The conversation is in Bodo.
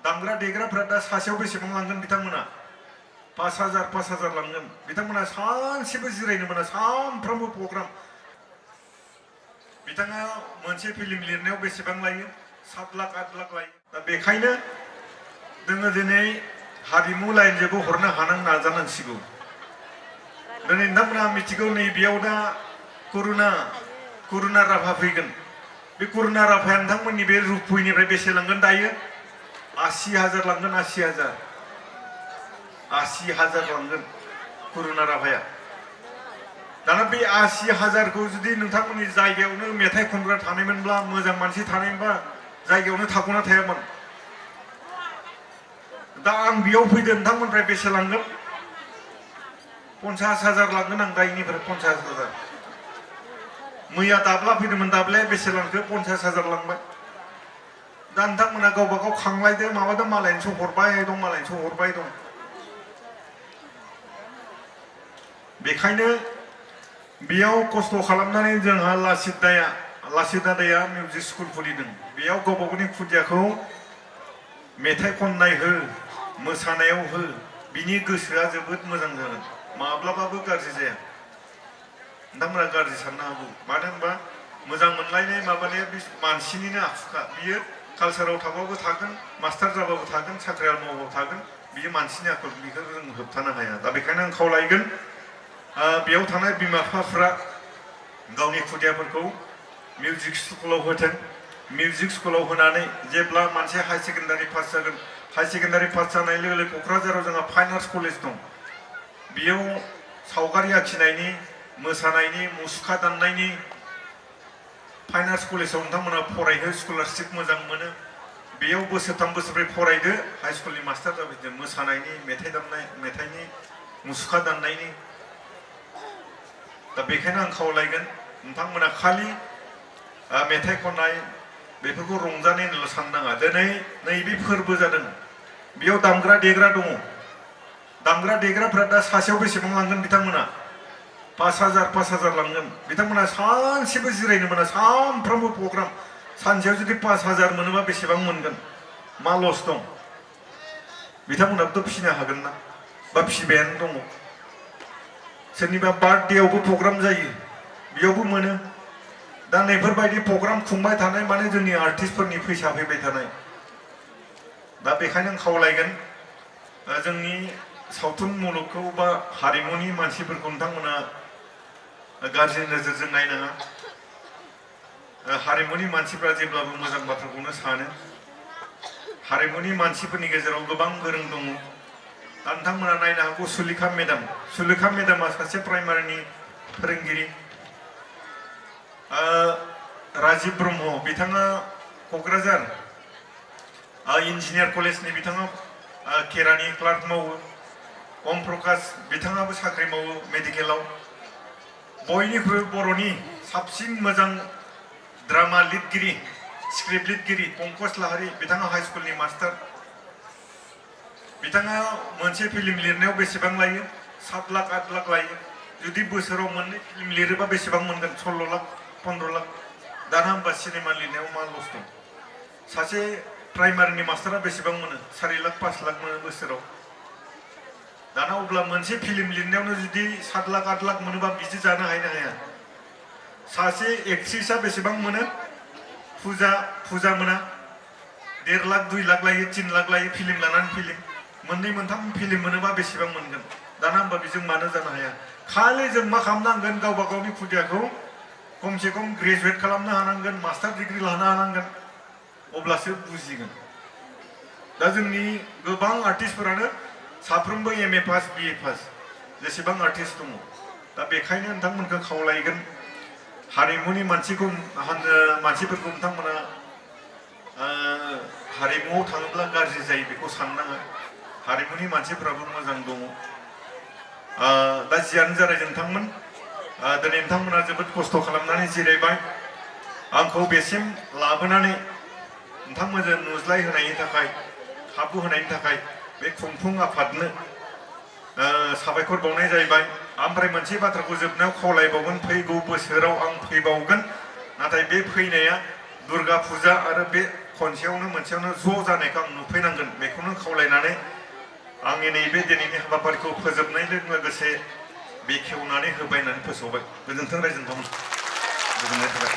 दामग्रा देग्राफ्रा दा सासेयाव बेसेबां लांगोन बिथांमोना 5,000 लांगोन बिथांमोना सानसेबो जिरायनो मोना सानफ्रोमबो प्रग्राम बिथाङा मोनसे फिल्म लिरनायाव बेसेबां लायो 7 लाख 8 लाख लायो दा बेखायनो जोङो दिनै हारिमु लाइनजोंबो हरनो हानां नाजानांसिगौ दिनै नोंथांमोना मिथिगौ नैबेयाव दा करुना राभा फैगोन बे करुना राभाया नोंथांमोननि बे रुपैनिफ्राय बेसे लांगोन दायो 80,000 लांगोन 80,000 लांगोन करुना राभाया दाना बे 80,000 खौ जुदि नोंथांमोननि जायगायावनो मेथाइ खनग्रा थानायमोनब्ला मोजां मानसि थानायमोनबा जायगायावनो थागौना थायामोन दा आं बेयाव फैदों नोंथांमोननिफ्राय बेसे लांगोन 50,000 लांगोन आं दाइनिफ्राय 50,000 मैया दाब्ला फैदोंमोन दाब्लाया बेसे लांखो 50,000 लांबाय दा नोंथांमोना गावबा गाव खांलायदो माबादो मालायनिसो हरबाय दं बेखायनो बेयाव खस्थ' खालामनानै जोंहा लासित दादाया मिउजिक स्कुल खुलिदों बेयाव गावबा गावनि खुदियाखौ मेथाइ खननाय हो मोसानायाव हो बिनि गोसोआ जोबोद मोजां जागोन माब्लाबाबो गाज्रि जाया नोंथांमोना गाज्रि साननो हागौ मानो होनबा मोजां मोनलायनाय माबानाया बे मानसिनिनो आखुखा बियो कालसाराव थाबाबो थागोन मास्टार जाबाबो थागोन साख्रियाव मावबाबो थागोन बियो मानसिनि आखल बेखौ जों होबथानो हाया दा बेखायनो आं खावलायगोन बेयाव थानाय बिमा बिफाफ्रा गावनि खुदियाफोरखौ मिउजिक स्कुलाव होथों मिउजिक स्कुलाव होनानै जेब्ला मानसि हाई सेकेन्डारि पास जागोन हाई सेकेन्डारि पास जानाय लोगो लोगो क'क्राझाराव जोंहा फाइन आर्ट्स कलेज दं बेयाव सावगारि आखिनायनि मोसानायनि मुसुखा दाननायनि फाइन आर्ट्स कलेजाव नोंथांमोना फरायहो स्कलारशिप मोजां मोनो बेयाव बोसोरथाम बोसोरब्रै फरायदो हाई स्कुलनि मास्टार जाफैदो मोसानायनि मेथाइ दामनाय मेथाइनि मुसुखा दाननायनि दा बेखायनो आं खावलायगोन नोंथांमोना खालि मेथाइ खननाय बेफोरखौ रंजानायल' साननाङा दिनै नैबे फोरबो जादों बेयाव दामग्रा देग्रा दङ दामग्रा देग्राफ्रा दा सासेयाव बेसेबां लांगोन बिथांमोना 5,000 लांगोन बिथांमोना सानसेबो जिरायनो मोना सानफ्रोमबो प्रग्राम सानसेयाव जुदि 5,000 मोनोबा बेसेबां मोनगोन मा लस दं बिथांमोनाबोथ' फिसिनो हागोन ना बा फिसिबायानो दङ सोरनिबा बार्थडेआवबो प्रग्राम जायो बेयावबो मोनो दा नैफोरबायदि प्रग्राम खुंबाय थानाय माने जोंनि आर्टिस्टफोरनि फैसा फैबाय थानाय दा बेखायनो आं खावलायगोन जोंनि सावथुन मुलुगखौ बा हारिमुनि मानसिफोरखौ नोंथांमोना गाज्रि नोजोरजों नायनाङा हारिमुनि मानसिफ्रा जेब्लाबो मोजां बाथ्राखौनो सानो हारिमुनि मानसिफोरनि गेजेराव गोबां गोरों दङ दा नोंथांमोना नायनो हागौ सुलेखा मेदामा सासे प्राइमारिनि फोरोंगिरि राजिब ब्रह्म बिथाङा क'क्राझार इन्जिनियार कलेजनि बिथाङा केरानि क्लार्क मावो ओम प्रकाश बिथाङाबो साख्रि मावो मेडिकेलाव बयनिख्रुइ बर'नि साबसिन मोजां ड्रामा लिरगिरि स्क्रिप्ट लिरगिरि पंकज लाहारी बिथाङा हाई स्कुलनि मास्टार बिथाङा मोनसे फिल्म लिरनायाव बेसेबां लायो 7 लाख 8 लाख लायो जुदि बोसोराव मोननै फिल्म लिरोबा बेसेबां मोनगोन 16 लाख 15 लाख दाना होमबा सिनेमा लिरनायाव मा लस दं सासे प्राइमारिनि मास्टारा बेसेबां मोनो 4 लाख 5 लाख मोनो बोसोराव दाना अब्ला मोनसे फिल्म लिरनायावनो जुदि 7 लाख 8 लाख मोनोबा बिदि जानो हाया सासे एक्ट्रिसआ बेसेबां मोनो फुजा मोना 1.5 लाख 2 लाख लायो 3 लाख लायो फिल्म लानानै फिल्म मोननै मोनथाम फिल्म मोनोबा बेसेबां मोनगोन दाना होमबा बेजों मानो जानो हाया खालि जों मा खालामनांगोन गावबा गावनि खुदियाखौ खमसे खम ग्रेजुवेट खालामनो हानांगोन मास्टार डिग्री लानो हानांगोन अब्लासो बुजिगोन दा जोंनि गोबां आर्टिस्टफोरानो साफ्रोमबो MA पास BA पास जेसेबां आर्टिस्ट दङ दा बेखायनो नोंथांमोनखौ खावलायगोन हारिमुनि मानसिफोरखौ नोंथांमोना हारिमुआव थाङोब्ला गाज्रि जायो बेखौ साननाङा हारिमुनि मानसिफोराबो मोजां दङ दा जियानो जादों नोंथांमोन दिनै नोंथांमोना जोबोद खस्थ' खालामनानै जिरायबाय आंखौ बेसिम लाबोनानै नोंथांमोनजों नुज्लाय होनायनि थाखाय खाबु होनायनि थाखाय बे खुंफुं आफादनो साबायखर बावनाय जाहैबाय ओमफ्राय मोनसे बाथ्राखौ जोबनायाव खावलायबावगोन फैगौ बोसोराव आं फैबावगोन नाथाय बे फैनाया दुर्गा फुजा आरो बे खनसेयावनो मोनसेयावनो ज' जानायखौ आं नुफैनांगोन बेखौनो खावलायनानै आंनि नैबे दिनैनि हाबाफारिखौ फोजोबनायजों लोगोसे बेखेवनानै होबाय होननानै फोसावबाय। गोजोन्थों रायजो नोंथांमोन। गोजोननाय थाबाय।